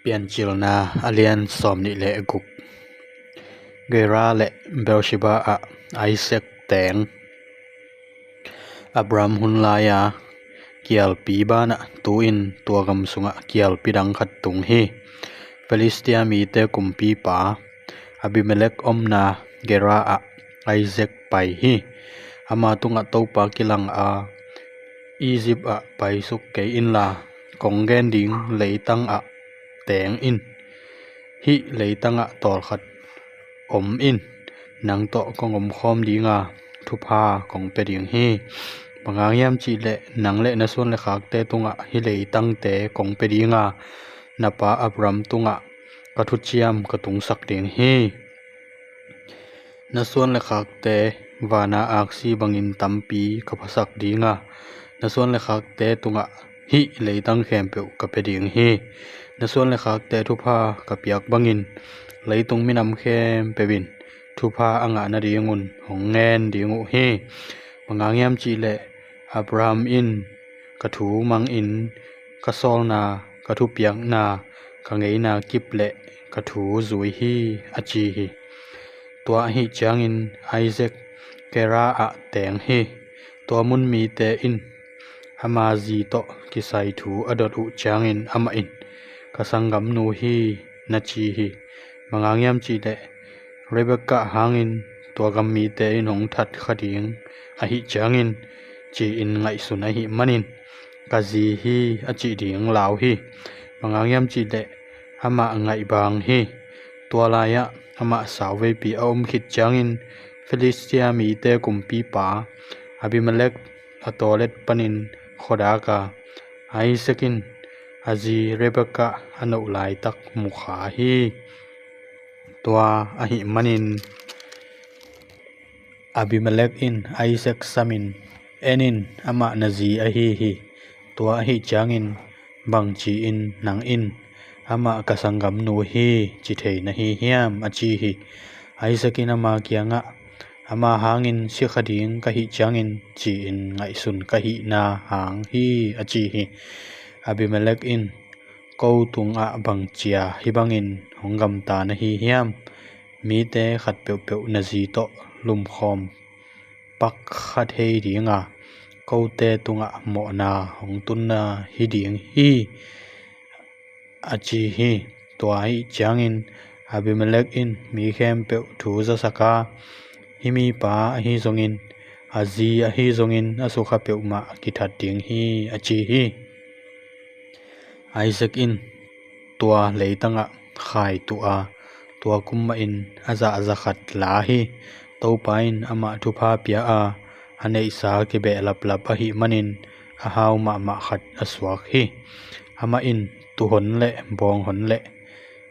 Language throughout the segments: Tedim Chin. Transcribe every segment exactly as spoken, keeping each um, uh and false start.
Piancilna a lian sawmnih le guk. Gerar le Beersheba ah Isaac teng. Abraham hun lai-a kialpi banah tu-in tua gam sungah kialpi dang khat tung hi. Filistia mite kumpipa Abimelek omna Gerar ah Isaac pai hi. Ama tungah Topa kilang a, Egypt ah paisuk kei inla, kong gen ding leitang ah teng in. Hih leitang ah tawlkhat om in, nang tawh kong omkhawm dinga thupha kong pia ding hi. Bang hang hiam cihleh nang le na suan le khakte tungah hih leitangte kong pia dinga na pa Abraham tungah ka thuciam ka tungsak ding hi. Na suan le khakte vana aksi bangin tampi ka phasak dinga, na suan le khakte tungah hih leitang khempeuh ka pia ding hi. Na suan le khakte thupha ka piak bangin leitung minam khempeuh in thupha a ngah nadingun hong ngen ding uh hi. Bang hang hiam cihleh Abraham in ka thu mangin ka sawlna, ka thupiakna, ka ngeina kip le ka thu zui hi, a ci hi. Tua ahih ciangin Isaac Gerar ah teng hi. Tua mun mite in ama zi tawh kisai thu a dot uh ciangin amah in, ka sanggamnu hi, na ci hi. Bang hang hiam cihleh Rebekah hangin tua gam mite in hong that kha ding ahih ciangin ci-in ngaihsun ahih manin ka zi hi, a cih ding lau hi. Bang hang hiam cihleh amah ngaihbang hi. Tua lai-ah amah sauveipi a om khit ciangin Filistia mite kumpipa Abimelek a tawlet panin khuadak a, Isaac in a zi Rebekah a noh laitak mu kha hi. Tua ahih manin Abimelek in Isaac samin, en in, amah na zi ahi hi. Tua ahih ciangin bangci-in nang in amah ka sanggamnu hi ci thei na hi hiam, a ci hi. Isaac in ama kiangah, ama hangin si kha ding ka hih ciangin ci-in ngaihsun ka hihna hang hi, a ci hi. Abimelek in, ko tungah bangcia hih bangin hong gamta na hi hiam? Mite khat peuhpeuh na zi tawh lumkhawm pak kha thei dinga, kote tungah mawhna hong tunna hi ding hi, a ci hi. Tua ahih ciangin Abimelek in mi khempeuh thu zasak a, hih mipa ahi zongin, a zi ahi zongin a sukha peuhmah kithat ding hi, a ci hi. Isaac in tua leitangah khai tuh a, tua kum mahin a zah za khat la hi. Topa in amah thupha pia a, a neihsa kibehlaplap ahih manin a hau mahmah khat a suak hi. Amah in tuuhon le bawnghon le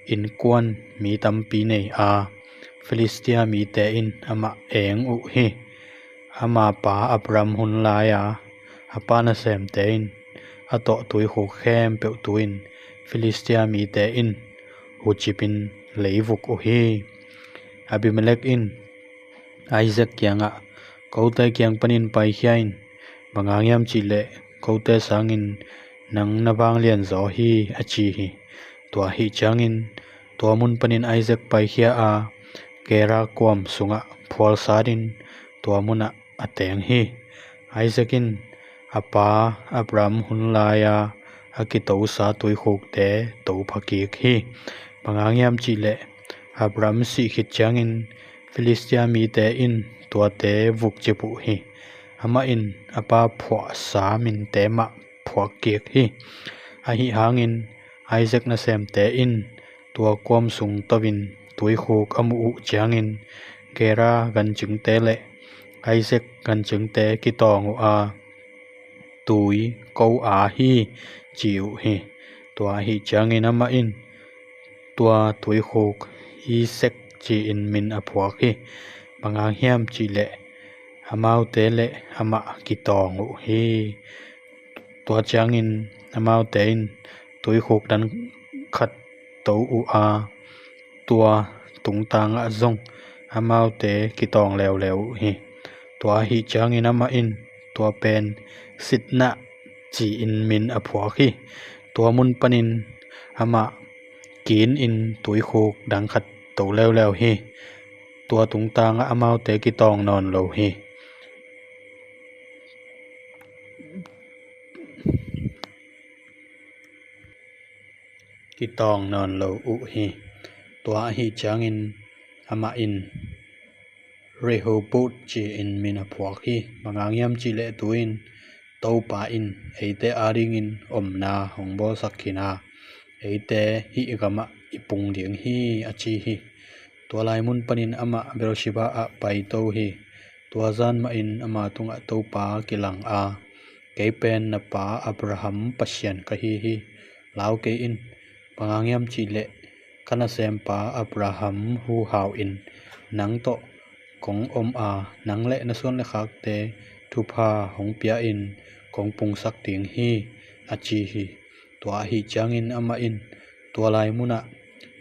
innkuan mi tampi nei a, Filistia mite in amah eng uh hi. Ama pa Abraham hun lai-a a pa nasemte in a tawh tuikhuk khempeuh tu-in Filistia mite in hucipin leivuk uh hi. Abimelek in Isaac kiangah, kote kiang panin paikhia in, bang hang hiam cihleh kote sangin nang na vanglian zaw hi, a ci hi. Tua ahih ciangin tua mun panin Isaac paikhia a, Gerar kuam sungah phualsatin tua munah a teng hi. Isaac in a pa Abraham hun lai-a a kitosa tuikhukte topha kik hi. Bang hang hiam cihleh Abraham sih khit ciangin Filistia mite in tuate vukcip uh hi. Amah in a pa phuahsa minte mah phuak kik hi. Ahi hangin Isaac nasemte in tua kuam sung to-in tuikhuk a muh uh ciangin Gerar gancingte le Isaac gancingte kitawng uh a, tui ko a hi, ci uh hi. Tua ahih ciangin amah in tua tuikhuk Esek ci-in min a phuak hi. Bang hang hiam cihleh amaute le amah kitawng uh hi. Tua ciangin amaute in tuikhuk dan khat to uh a, tua tungtangah zong amaute kitawng leuleu uh hi. Tua ahih ciangin amah in tua pen Sitnah ci-in min a phuak hi. Tua mun panin amah kinin tuikhuk dang khat to leuleu hi. Tua tungtangah amaute kitawng nawn lo hi. Kitawng nawn lo uh hi. Tua ahi ciangin amah in Rehoboth ci-in min a phuak hi. Bang hang hiam cih leh tu-in Topa in eite adingin omna hong bawlsak khin a, eite hih gamah i pung ding hi, a ci hi. Tua lai mun panin amah Beersheba ah paito hi. Tua zan mahin ama tungah Topa kilang a, kei pen na pa Abraham Pasian ka hi hi. Lau kei in, bang hang hiam cih leh ka nasempa Abraham huhau in nang tawh kong om a, nang le na suan le khakte thupha hong pia-in kong pungsak ding hi, a ci hi. Tua ahi ciangin amah in tua lai munah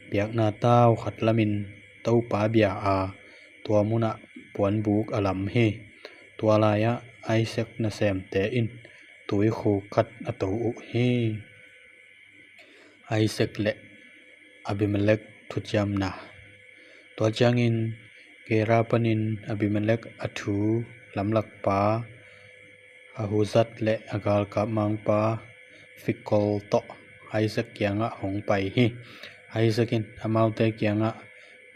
biakna tau khat lamin Topa bia a, tua munah puanbuk a lam hi. Tua lai-ah Isaac nasemte in tuikhuk khat a to uh hi. Isaac le Abimelek thuciamna. Tua ciangin Gerar panin Abimelek a thu lamlakpa Ahuzzath le a galkap mangpa Fikol tawh Isaac kiangah hong pai hi. Isaac in amaute kiangah,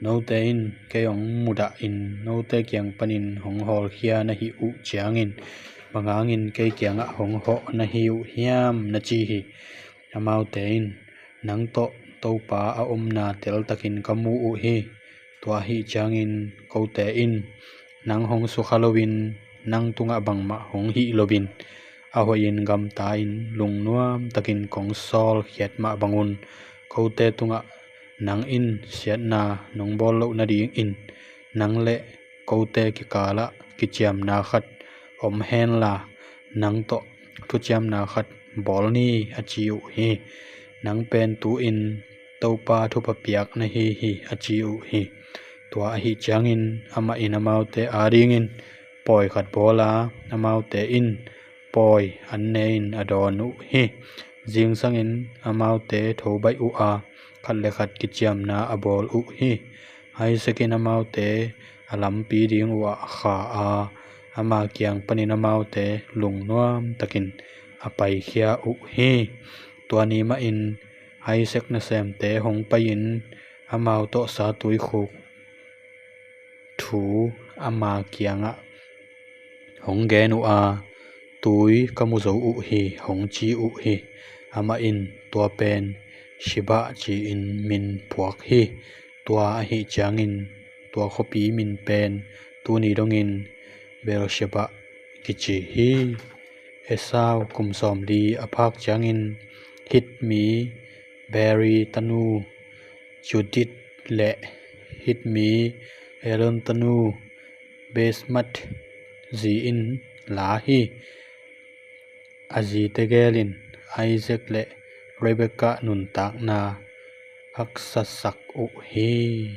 note in kei hong mudahin note kiang panin hong hawlkhia na hih uh ciangin bang hangin kei kiangah hong hawh na hi uh hiam, na ci hi. Amaute in, nang tawh Topa a omna teltakin ka mu uh hi. Tua ahi ciangin kote in nang hong sukha loin nang tungah bangmah hong hih loin a hoihin gamta-in lungnuamtakin kong sawlkhiat mah bangun kote tungah nang in siatna nong bawl loh nadingin nang le kote kikalah kiciamna khat om henla nang tawh thuciamna khat bawl ni, a ci uh hi. Nang pen tu-in Topa thupha piak na hi hi, a ci uh hi. Tua ahi ciangin amah in amaute adingin pawi khat bawl a, amaute in pawi an ne-in a dawn uh hi. Zingsangin amaute tho baih uh a, khat le khat kiciamna a bawl uh hi. Isaac in amaute a lampi ding uhah kha a, ama kiang panin amaute lungnuamtakin a paikhia uh hi. Tua ni mahin Isaac nasemte hong pai-in amau tawh sa tuikhuk thu ama kiangah hong gen uh a, tui ka mu zo uh hi, hong ci uh hi. Amah in tua pen Shibah ci-in min phuak hi. Tua ahi ciangin tua khuapi min pen tuni dongin Beersheba kici hi. Esau kum sawmli a phak ciangin Hit mi Beeri tanu Judith le Hit mi Elon tanu Basemath zi in la hi. A zite gelin Isaac le Rebekah nuntakna haksasak uh hi.